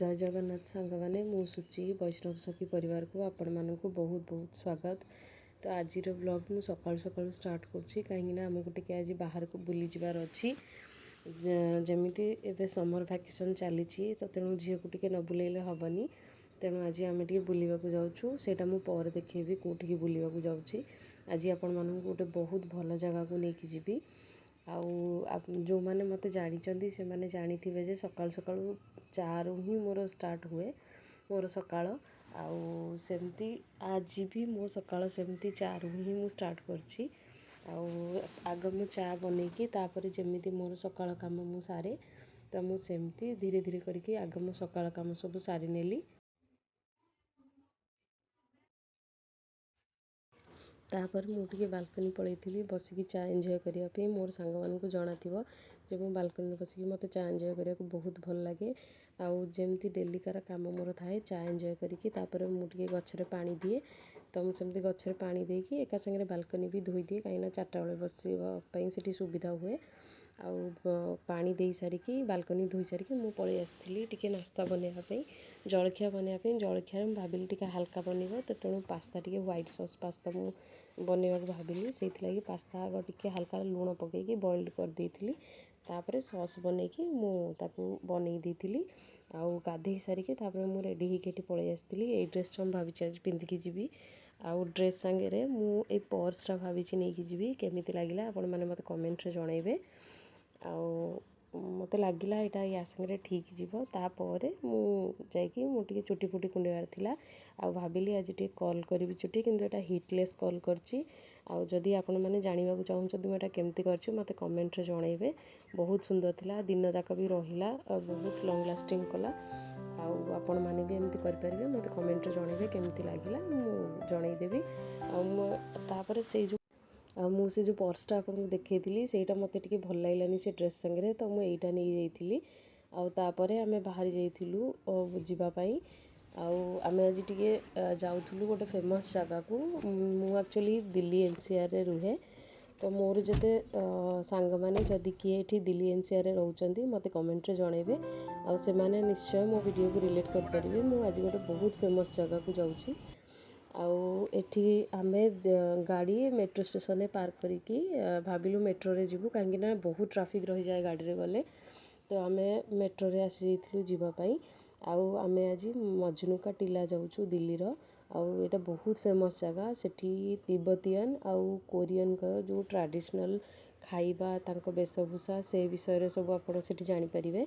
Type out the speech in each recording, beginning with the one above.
ଜୟ ଜଗନ୍ନାଥ ସାଙ୍ଗମାନେ, ମୁଁ ସୁଚି। ବୈଷ୍ଣବ ସଖୀ ପରିବାରକୁ ଆପଣମାନଙ୍କୁ ବହୁତ ବହୁତ ସ୍ୱାଗତ। ତ ଆଜିର ବ୍ଲଗ୍ ମୁଁ ସକାଳୁ ସକାଳୁ ଷ୍ଟାର୍ଟ କରୁଛି, କାହିଁକିନା ଆମକୁ ଟିକେ ଆଜି ବାହାରକୁ ବୁଲିଯିବାର ଅଛି। ଯେମିତି ଏବେ ସମର୍ ଭ୍ୟାକେସନ୍ ଚାଲିଛି, ତ ତେଣୁ ଝିଅକୁ ଟିକେ ନ ବୁଲେଇଲେ ହେବନି। ତେଣୁ ଆଜି ଆମେ ଟିକେ ବୁଲିବାକୁ ଯାଉଛୁ। ସେଇଟା ମୁଁ ପରେ ଦେଖେଇବି କେଉଁଠିକି ବୁଲିବାକୁ ଯାଉଛି। ଆଜି ଆପଣମାନଙ୍କୁ ଗୋଟେ ବହୁତ ଭଲ ଜାଗାକୁ ନେଇକି ଯିବି। ଆଉ ଯେଉଁମାନେ ମୋତେ ଜାଣିଛନ୍ତି, ସେମାନେ ଜାଣିଥିବେ ଯେ ସକାଳୁ ସକାଳୁ ଚା'ରୁ ହିଁ ମୋର ଷ୍ଟାର୍ଟ ହୁଏ ମୋର ସକାଳ। ଆଉ ସେମିତି ଆଜି ବି ମୋ ସକାଳ ସେମିତି ଚା'ରୁ ହିଁ ମୁଁ ଷ୍ଟାର୍ଟ କରିଛି। ଆଉ ଆଗ ମୁଁ ଚା ବନେଇକି ତାପରେ ଯେମିତି ମୋର ସକାଳ କାମ ମୁଁ ସାରେ, ତ ମୁଁ ସେମିତି ଧୀରେ ଧୀରେ କରିକି ଆଗ ମୋ ସକାଳ କାମ ସବୁ ସାରିନେଲି। ତାପରେ ମୁଁ ଟିକେ ବାଲକୋନି ପଳେଇଥିଲି ବସିକି ଚା ଏନ୍ଜୟ କରିବା ପାଇଁ। ମୋର ସାଙ୍ଗମାନଙ୍କୁ ଜଣାଥିବ ଯେ ମୁଁ ବାଲକୋନିରେ ବସିକି ମୋତେ ଚା ଏନ୍ଜୟ କରିବାକୁ ବହୁତ ଭଲ ଲାଗେ। ଆଉ ଯେମିତି ଡେଲିକାର କାମ ମୋର ଥାଏ, ଚା ଏନ୍ଜୟ କରିକି ତାପରେ ମୁଁ ଟିକେ ଗଛରେ ପାଣି ଦିଏ। ତ ମୁଁ ସେମିତି ଗଛରେ ପାଣି ଦେଇକି ଏକା ସାଙ୍ଗରେ ବାଲକୋନି ବି ଧୋଇଦିଏ, କାହିଁକିନା 4ଟା ବେଳେ ବସିବା ପାଇଁ ସେଠି ସୁବିଧା ହୁଏ। ଆଉ ପାଣି ଦେଇ ସାରିକି, ବାଲକୋନି ଧୋଇ ସାରିକି ମୁଁ ପଳେଇ ଆସିଥିଲି ଟିକେ ନାସ୍ତା ବନେଇବା ପାଇଁ, ଜଳଖିଆ ବନେଇବା ପାଇଁ। ଜଳଖିଆରେ ମୁଁ ଭାବିଲି ଟିକେ ହାଲକା ବନିବ, ତ ତେଣୁ ପାସ୍ତା ଟିକେ, ହ୍ୱାଇଟ୍ ସସ୍ ପାସ୍ତା ମୁଁ ବନେଇବାକୁ ଭାବିଲି। ସେଇଥିଲାଗି ପାସ୍ତା ଆଗ ଟିକେ ହାଲକା ଲୁଣ ପକେଇକି ବଏଲ୍ଡ କରିଦେଇଥିଲି, ତାପରେ ସସ୍ ବନେଇକି ମୁଁ ତାକୁ ବନେଇ ଦେଇଥିଲି। ଆଉ ଗାଧେଇ ସାରିକି ତାପରେ ମୁଁ ରେଡ଼ି ହେଇକି ଏଠି ପଳେଇ ଆସିଥିଲି। ଏଇ ଡ୍ରେସ୍ଟା ମୁଁ ଭାବିଛି ଆଜି ପିନ୍ଧିକି ଯିବି। ଆଉ ଡ୍ରେସ୍ ସାଙ୍ଗରେ ମୁଁ ଏଇ ପର୍ସଟା ଭାବିଛି ନେଇକି ଯିବି। କେମିତି ଲାଗିଲା ଆପଣମାନେ ମୋତେ କମେଣ୍ଟରେ ଜଣାଇବେ। ଆଉ ମୋତେ ଲାଗିଲା ଏଇଟା ୟା ସାଙ୍ଗରେ ଠିକ୍ ଯିବ। ତାପରେ ମୁଁ ଯାଇକି ମୁଁ ଟିକେ ଚୁଟି ଫୁଟି କୁଣ୍ଡେଇବାର ଥିଲା, ଆଉ ଭାବିଲି ଆଜି ଟିକେ କଲ୍ କରିବି ଚୁଟି, କିନ୍ତୁ ଏଇଟା ହିଟଲେସ୍ କଲ୍ କରିଛି। ଆଉ ଯଦି ଆପଣମାନେ ଜାଣିବାକୁ ଚାହୁଁଛନ୍ତି ମୁଁ ଏଇଟା କେମିତି କରିଛି, ମୋତେ କମେଣ୍ଟରେ ଜଣାଇବେ। ବହୁତ ସୁନ୍ଦର ଥିଲା, ଦିନ ଯାକ ବି ରହିଲା, ଆଉ ବହୁତ ଲଙ୍ଗ୍ ଲାଷ୍ଟିଂ କଲା। ଆଉ ଆପଣମାନେ ବି ଏମିତି କରିପାରିବେ। ମୋତେ କମେଣ୍ଟରେ ଜଣାଇବେ କେମିତି ଲାଗିଲା, ମୁଁ ଜଣାଇଦେବି। ଆଉ ମୁଁ ତାପରେ ସେଇ ଯେଉଁ ଆଉ ମୁଁ ସେ ଯେଉଁ ପର୍ସଟା ଆପଣଙ୍କୁ ଦେଖେଇଥିଲି, ସେଇଟା ମୋତେ ଟିକେ ଭଲ ଲାଗିଲାନି ସେ ଡ୍ରେସ୍ ସାଙ୍ଗରେ, ତ ମୁଁ ଏଇଟା ନେଇଯାଇଥିଲି। ଆଉ ତାପରେ ଆମେ ବାହାରି ଯାଇଥିଲୁ ଯିବା ପାଇଁ। ଆଉ ଆମେ ଆଜି ଟିକେ ଯାଉଥିଲୁ ଗୋଟେ ଫେମସ୍ ଜାଗାକୁ। ମୁଁ ଆକ୍ଚୁଆଲି ଦିଲ୍ଲୀ ଏନ୍ସିଆର୍ରେ ରୁହେ, ତ ମୋର ଯେତେ ସାଙ୍ଗମାନେ ଯଦି କିଏ ଏଠି ଦିଲ୍ଲୀ ଏନ୍ସିଆର୍ରେ ରହୁଛନ୍ତି, ମୋତେ କମେଣ୍ଟରେ ଜଣାଇବେ। ଆଉ ସେମାନେ ନିଶ୍ଚୟ ମୋ ଭିଡ଼ିଓକୁ ରିଲେଟ୍ କରିପାରିବେ। ମୁଁ ଆଜି ଗୋଟେ ବହୁତ ଫେମସ୍ ଜାଗାକୁ ଯାଉଛି। ଆଉ ଏଠି ଆମେ ଗାଡ଼ି ମେଟ୍ରୋ ଷ୍ଟେସନରେ ପାର୍କ କରିକି ଭାବିଲୁ ମେଟ୍ରୋରେ ଯିବୁ, କାହିଁକିନା ବହୁତ ଟ୍ରାଫିକ୍ ରହିଯାଏ ଗାଡ଼ିରେ ଗଲେ। ତ ଆମେ ମେଟ୍ରୋରେ ଆସିଯାଇଥିଲୁ ଯିବା ପାଇଁ। ଆଉ ଆମେ ଆଜି ମଜନୁକା ଟିଲା ଯାଉଛୁ ଦିଲ୍ଲୀର। ଆଉ ଏଇଟା ବହୁତ ଫେମସ୍ ଜାଗା। ସେଠି ତିବ୍ବତୀୟାନ ଆଉ କୋରିଆନଙ୍କର ଯେଉଁ ଟ୍ରାଡ଼ିସନାଲ୍ ଖାଇବା, ତାଙ୍କ ବେଶଭୂଷା, ସେ ବିଷୟରେ ସବୁ ଆପଣ ସେଠି ଜାଣିପାରିବେ।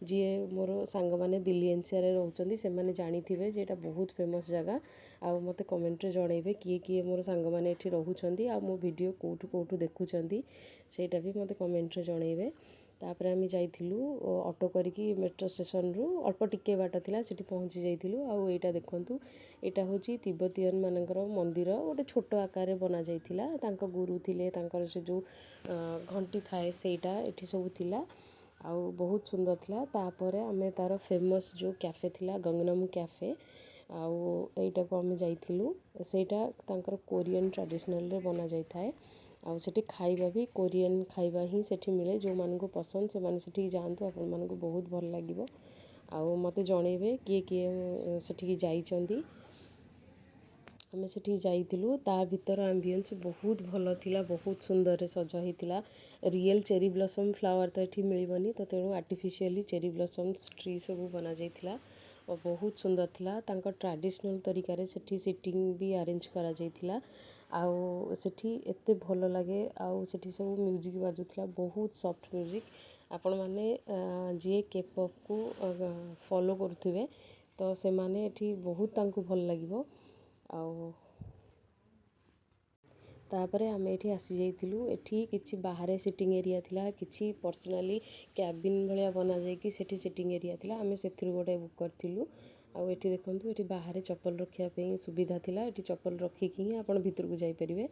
ଯିଏ ମୋର ସାଙ୍ଗମାନେ ଦିଲ୍ଲୀ ଏନ୍ସିଆର୍ରେ ରହୁଛନ୍ତି, ସେମାନେ ଜାଣିଥିବେ ଯେ ଏଇଟା ବହୁତ ଫେମସ୍ ଜାଗା। ଆଉ ମୋତେ କମେଣ୍ଟରେ ଜଣାଇବେ କିଏ କିଏ ମୋର ସାଙ୍ଗମାନେ ଏଠି ରହୁଛନ୍ତି ଆଉ ମୋ ଭିଡ଼ିଓ କେଉଁଠୁ କେଉଁଠୁ ଦେଖୁଛନ୍ତି, ସେଇଟା ବି ମୋତେ କମେଣ୍ଟରେ ଜଣାଇବେ। ତାପରେ ଆମେ ଯାଇଥିଲୁ ଅଟୋ କରିକି ମେଟ୍ରୋ ଷ୍ଟେସନରୁ ଅଳ୍ପ ଟିକେ ବାଟ ଥିଲା, ସେଠି ପହଞ୍ଚି ଯାଇଥିଲୁ। ଆଉ ଏଇଟା ଦେଖନ୍ତୁ, ଏଇଟା ହେଉଛି ତିବ୍ବତୀୟାନ ମାନଙ୍କର ମନ୍ଦିର, ଗୋଟେ ଛୋଟ ଆକାରରେ ବନାଯାଇଥିଲା। ତାଙ୍କ ଗୁରୁ ଥିଲେ, ତାଙ୍କର ସେ ଯେଉଁ ଘଣ୍ଟି ଥାଏ, ସେଇଟା ଏଠି ସବୁ ଥିଲା। ଆଉ ବହୁତ ସୁନ୍ଦର ଥିଲା। ତାପରେ ଆମେ ତା'ର ଫେମସ୍ ଯେଉଁ କ୍ୟାଫେ ଥିଲା, ଗଙ୍ଗନମ୍ କ୍ୟାଫେ, ଆଉ ଏଇଟାକୁ ଆମେ ଯାଇଥିଲୁ। ସେଇଟା ତାଙ୍କର କୋରିଆନ୍ ଟ୍ରାଡ଼ିସନାଲ୍ରେ ବନାଯାଇଥାଏ। ଆଉ ସେଠି ଖାଇବା ବି କୋରିଆନ୍ ଖାଇବା ହିଁ ସେଠି ମିଳେ। ଯେଉଁମାନଙ୍କୁ ପସନ୍ଦ ସେମାନେ ସେଠିକି ଯାଆନ୍ତୁ, ଆପଣମାନଙ୍କୁ ବହୁତ ଭଲ ଲାଗିବ। ଆଉ ମୋତେ ଜଣେଇବେ କିଏ କିଏ ସେଠିକି ଯାଇଛନ୍ତି। ଆମେ ସେଠିକି ଯାଇଥିଲୁ। ତା ଭିତର ଆମ୍ବିଏନ୍ସ ବହୁତ ଭଲ ଥିଲା, ବହୁତ ସୁନ୍ଦରରେ ସଜା ହେଇଥିଲା। ରିଏଲ୍ ଚେରି ବ୍ଲସମ୍ ଫ୍ଲାୱାର୍ ତ ଏଠି ମିଳିବନି, ତ ତେଣୁ ଆର୍ଟିଫିସିଆଲି ଚେରି ବ୍ଲସମ୍ସ ଟ୍ରି ସବୁ ବନାଯାଇଥିଲା ଓ ବହୁତ ସୁନ୍ଦର ଥିଲା। ତାଙ୍କ ଟ୍ରାଡ଼ିସନାଲ୍ ତରିକାରେ ସେଠି ସିଟିଂ ବି ଆରେଞ୍ଜ କରାଯାଇଥିଲା। ଆଉ ସେଠି ଏତେ ଭଲ ଲାଗେ। ଆଉ ସେଠି ସବୁ ମ୍ୟୁଜିକ୍ ବାଜୁଥିଲା, ବହୁତ ସଫ୍ଟ ମ୍ୟୁଜିକ୍। ଆପଣମାନେ ଯିଏ କେପପ୍କୁ ଫଲୋ କରୁଥିବେ, ତ ସେମାନେ ଏଠି ବହୁତ ତାଙ୍କୁ ଭଲ ଲାଗିବ। ଆଉ ତାପରେ ଆମେ ଏଠି ଆସିଯାଇଥିଲୁ। ଏଠି କିଛି ବାହାରେ ସିଟିଂ ଏରିଆ ଥିଲା, କିଛି ପର୍ସନାଲି କ୍ୟାବିନ୍ ଭଳିଆ ବନାଯାଇକି ସେଠି ସିଟିଂ ଏରିଆ ଥିଲା। ଆମେ ସେଥିରୁ ଗୋଟେ ବୁକ୍ କରିଥିଲୁ। ଆଉ ଏଠି ଦେଖନ୍ତୁ, ଏଠି ବାହାରେ ଚପଲ ରଖିବା ପାଇଁ ସୁବିଧା ଥିଲା। ଏଠି ଚପଲ ରଖିକି ହିଁ ଆପଣ ଭିତରକୁ ଯାଇପାରିବେ।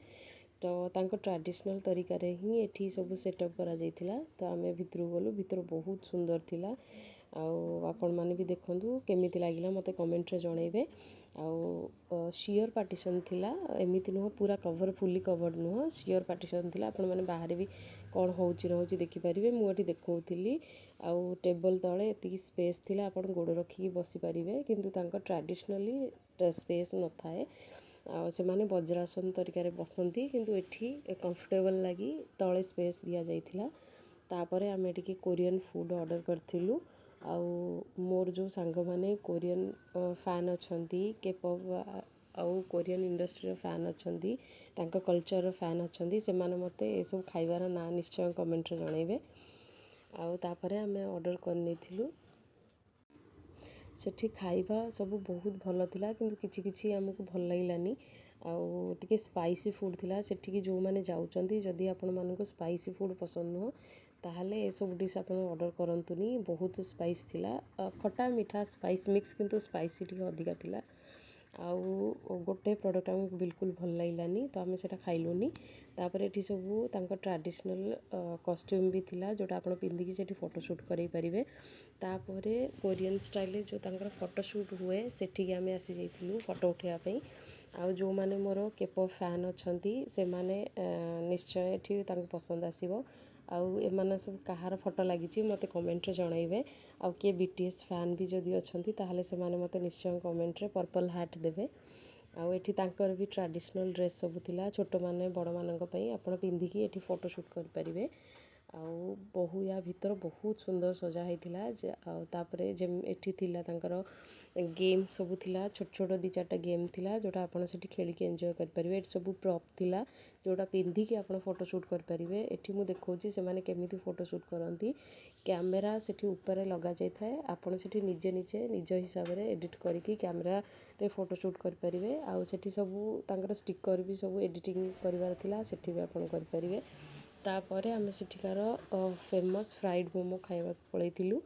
ତ ତାଙ୍କ ଟ୍ରାଡ଼ିସନାଲ୍ ତରିକାରେ ହିଁ ଏଠି ସବୁ ସେଟଅପ୍ କରାଯାଇଥିଲା। ତ ଆମେ ଭିତରକୁ ଗଲୁ। ଭିତର ବହୁତ ସୁନ୍ଦର ଥିଲା। ଆଉ ଆପଣମାନେ ବି ଦେଖନ୍ତୁ, କେମିତି ଲାଗିଲା ମୋତେ କମେଣ୍ଟରେ ଜଣାଇବେ। ଆଉ ସିୟର୍ ପାର୍ଟିସନ୍ ଥିଲା, ଏମିତି ନୁହଁ ପୁରା କଭର୍, ଫୁଲି କଭର୍ଡ଼ ନୁହଁ, ସିୟର୍ ପାର୍ଟିସନ୍ ଥିଲା। ଆପଣମାନେ ବାହାରେ ବି କ'ଣ ହେଉଛି ନ ହେଉଛି ଦେଖିପାରିବେ। ମୁଁ ଏଠି ଦେଖାଉଥିଲି। ଆଉ ଟେବଲ୍ ତଳେ ଏତିକି ସ୍ପେସ୍ ଥିଲା, ଆପଣ ଗୋଡ଼ ରଖିକି ବସିପାରିବେ। କିନ୍ତୁ ତାଙ୍କ ଟ୍ରାଡ଼ିସନାଲି ସ୍ପେସ୍ ନଥାଏ ଆଉ ସେମାନେ ବଜ୍ରାସନ ତରିକାରେ ବସନ୍ତି, କିନ୍ତୁ ଏଠି କମ୍ଫର୍ଟେବଲ୍ ଲାଗି ତଳେ ସ୍ପେସ୍ ଦିଆଯାଇଥିଲା। ତାପରେ ଆମେ ଟିକେ କୋରିଆନ୍ ଫୁଡ଼୍ ଅର୍ଡ଼ର କରିଥିଲୁ। ଆଉ ମୋର ଯେଉଁ ସାଙ୍ଗମାନେ କୋରିଆନ୍ ଫ୍ୟାନ୍ ଅଛନ୍ତି, କେପପ୍ ଆଉ କୋରିଆନ୍ ଇଣ୍ଡଷ୍ଟ୍ରିର ଫ୍ୟାନ୍ ଅଛନ୍ତି, ତାଙ୍କ କଲଚର୍ର ଫ୍ୟାନ୍ ଅଛନ୍ତି, ସେମାନେ ମୋତେ ଏସବୁ ଖାଇବାର ନାଁ ନିଶ୍ଚୟ କମେଣ୍ଟରେ ଜଣାଇବେ। ଆଉ ତାପରେ ଆମେ ଅର୍ଡ଼ର କରିନେଇଥିଲୁ। ସେଠି ଖାଇବା ସବୁ ବହୁତ ଭଲ ଥିଲା, କିନ୍ତୁ କିଛି କିଛି ଆମକୁ ଭଲ ଲାଗିଲାନି ଆଉ ଟିକେ ସ୍ପାଇସି ଫୁଡ଼୍ ଥିଲା। ସେଠିକି ଯେଉଁମାନେ ଯାଉଛନ୍ତି, ଯଦି ଆପଣମାନଙ୍କୁ ସ୍ପାଇସି ଫୁଡ଼୍ ପସନ୍ଦ ନୁହଁ, ତାହେଲେ ଏସବୁ ଡିସ୍ ଆପଣ ଅର୍ଡ଼ର କରନ୍ତୁନି। ବହୁତ ସ୍ପାଇସ୍ ଥିଲା, ଖଟା ମିଠା ସ୍ପାଇସ୍ ମିକ୍ସ, କିନ୍ତୁ ସ୍ପାଇସି ଟିକେ ଅଧିକା ଥିଲା। ଆଉ ଗୋଟେ ପ୍ରଡ଼କ୍ଟ ଆମକୁ ବିଲକୁଲ ଭଲ ଲାଗିଲାନି, ତ ଆମେ ସେଇଟା ଖାଇଲୁନି। ତାପରେ ଏଠି ସବୁ ତାଙ୍କ ଟ୍ରାଡ଼ିସନାଲ୍ କଷ୍ଟ୍ୟୁମ୍ ବି ଥିଲା, ଯେଉଁଟା ଆପଣ ପିନ୍ଧିକି ସେଠି ଫଟୋ ସୁଟ୍ କରେଇ ପାରିବେ। ତାପରେ କୋରିଆନ୍ ଷ୍ଟାଇଲ୍ରେ ଯେଉଁ ତାଙ୍କର ଫଟୋ ସୁଟ୍ ହୁଏ, ସେଠିକି ଆମେ ଆସିଯାଇଥିଲୁ ଫଟୋ ଉଠାଇବା ପାଇଁ। ଆଉ ଯେଉଁମାନେ ମୋର କେପପ୍ ଫ୍ୟାନ୍ ଅଛନ୍ତି, ସେମାନେ ନିଶ୍ଚୟ ଏଠି ତାଙ୍କୁ ପସନ୍ଦ ଆସିବ। ଆଉ ଏମାନେ ସବୁ କାହାର ଫଟୋ ଲାଗିଛି, ମୋତେ କମେଣ୍ଟରେ ଜଣାଇବେ। ଆଉ କିଏ ବିଟିଏସ୍ ଫ୍ୟାନ୍ ବି ଯଦି ଅଛନ୍ତି, ତାହେଲେ ସେମାନେ ମୋତେ ନିଶ୍ଚୟ କମେଣ୍ଟରେ ପର୍ପଲ୍ ହାର୍ଟ ଦେବେ। ଆଉ ଏଠି ତାଙ୍କର ବି ଟ୍ରାଡ଼ିସନାଲ୍ ଡ୍ରେସ୍ ସବୁ ଥିଲା, ଛୋଟମାନେ ବଡ଼ମାନଙ୍କ ପାଇଁ। ଆପଣ ପିନ୍ଧିକି ଏଠି ଫଟୋ ସୁଟ୍ କରିପାରିବେ। ଆଉ ୟା ଭିତର ବହୁତ ସୁନ୍ଦର ସଜା ହେଇଥିଲା। ଆଉ ତାପରେ ଏଠି ଥିଲା ତାଙ୍କର ଗେମ୍ ସବୁ ଥିଲା, ଛୋଟ ଛୋଟ ଦୁଇ ଚାରିଟା ଗେମ୍ ଥିଲା, ଯେଉଁଟା ଆପଣ ସେଠି ଖେଳିକି ଏନ୍ଜୟ କରିପାରିବେ। ଏଠି ସବୁ ପ୍ରପ୍ ଥିଲା, ଯେଉଁଟା ପିନ୍ଧିକି ଆପଣ ଫଟୋ ସୁଟ୍ କରିପାରିବେ। ଏଠି ମୁଁ ଦେଖାଉଛି ସେମାନେ କେମିତି ଫଟୋ ସୁଟ୍ କରନ୍ତି। କ୍ୟାମେରା ସେଠି ଉପରେ ଲଗାଯାଇଥାଏ, ଆପଣ ସେଠି ନିଜେ ନିଜେ ନିଜ ହିସାବରେ ଏଡ଼ିଟ୍ କରିକି କ୍ୟାମେରାରେ ଫଟୋ ସୁଟ୍ କରିପାରିବେ। ଆଉ ସେଠି ସବୁ ତାଙ୍କର ଷ୍ଟିକର୍ ବି ସବୁ ଏଡ଼ିଟିଂ କରିବାର ଥିଲା, ସେଠି ବି ଆପଣ କରିପାରିବେ। ତାପରେ ଆମେ ସେଠିକାର ଫେମସ୍ ଫ୍ରାଇଡ଼୍ ମୋମୋ ଖାଇବାକୁ ପଳେଇଥିଲୁ।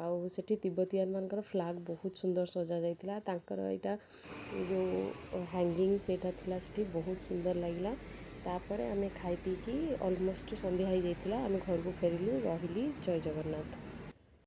ଆଉ ସେଠି ତିବ୍ବତୀୟାନ ମାନଙ୍କର ଫ୍ଲାଗ୍ ବହୁତ ସୁନ୍ଦର ସଜା ଯାଇଥିଲା। ତାଙ୍କର ଏଇଟା ଯେଉଁ ହ୍ୟାଙ୍ଗିଂ ସେଇଟା ଥିଲା ସେଠି, ବହୁତ ସୁନ୍ଦର ଲାଗିଲା। ତାପରେ ଆମେ ଖାଇ ପିଇକି ଅଲମୋଷ୍ଟ ସନ୍ଧ୍ୟା ହେଇଯାଇଥିଲା, ଆମେ ଘରକୁ ଫେରିଲୁ। ରହିଲି, ଜୟ ଜଗନ୍ନାଥ।